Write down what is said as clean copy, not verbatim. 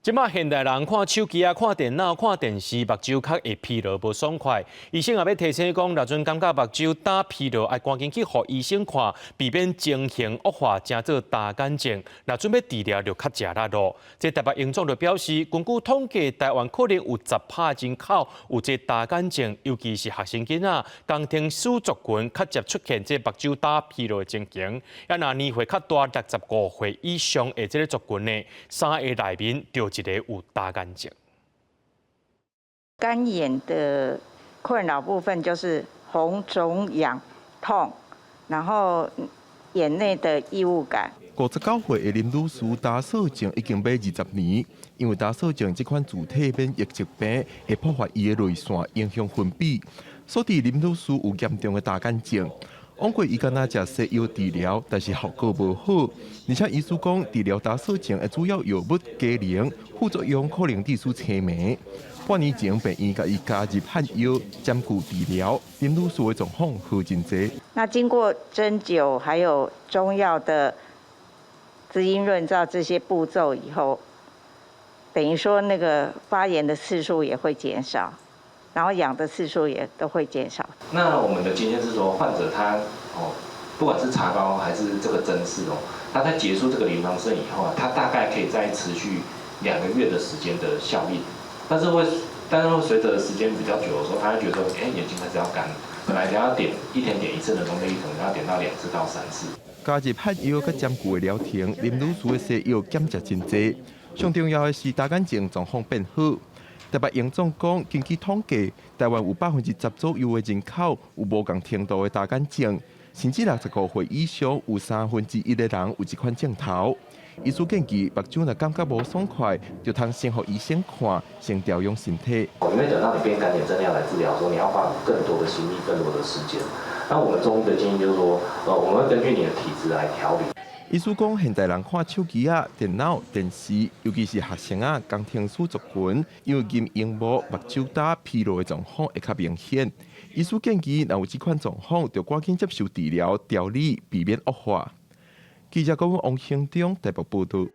這馬現代人看手機啊、看電腦、看電視，目睭較會疲勞無爽快。醫生也欲提醒講，若陣感覺目睭焦疲勞，愛趕緊去予醫生看，避免情形惡化，成做乾眼症。若準欲治療，就較食力囉。這台北榮總就表示，根據統計，台灣可能有10%人口有這乾眼症，尤其是學生囡仔、工程師族群，較捷出現這目睭焦疲勞的情形。啊，若年歲較大，65歲以上的這个族群呢，三个內面就一個有乾眼症。乾眼的困擾部分就是紅腫癢痛，然後眼內的異物感。59歲的林女士焦色症已經欲20年，因為焦色症這款自體免疫疾病會破壞伊的淚腺，影響分泌，所以林女士有嚴重的乾眼症。往過伊敢若食西藥治療，但是效果無好。而且醫師講，治療焦色症的主要藥物佳靈，副作用可能致使青盲。半年前病院共伊加入漢藥針灸治療，林女士的狀況好真濟。那經過針灸還有中藥的滋陰潤燥這些步驟以後，等於說那個發炎的次數也會減少。然後癢的次數也都會減少。那我們的經驗是說，患者他哦，不管是擦膏還是這個針刺哦，他在結束這個臨床試驗以後啊，他大概可以再持續2個月的時間的效應。但是會隨着時間比較久的時候，他會覺得說，哎，眼睛開始要乾，本來要點一天點一次的濃力，可能要點到2次到3次。加入漢藥佮針灸的療程，林女士的西藥減食真濟。上重要的是乾眼症狀況變好。台北榮總講，根據統計，台灣有10%左右的人口有無仝程度的乾眼症，甚至65歲以上有1/3的人有這款症頭。醫師建議，目睭若感覺無爽快，就通先予醫生看，先調養身體。因為等到你變乾眼症要來治療的時候，你要花更多的心力、更多的時間。那我們中醫的建議就是說，我們會根據你的體質來調理。醫師講，現代人看手機仔、電腦、電視，尤其是學生仔、工程師族群，因為盯螢幕、目睭焦疲勞的狀況會較明顯。醫師建議，若有這款狀況，就趕緊接受治療調理，避免惡化。記者郭王興中台北報道。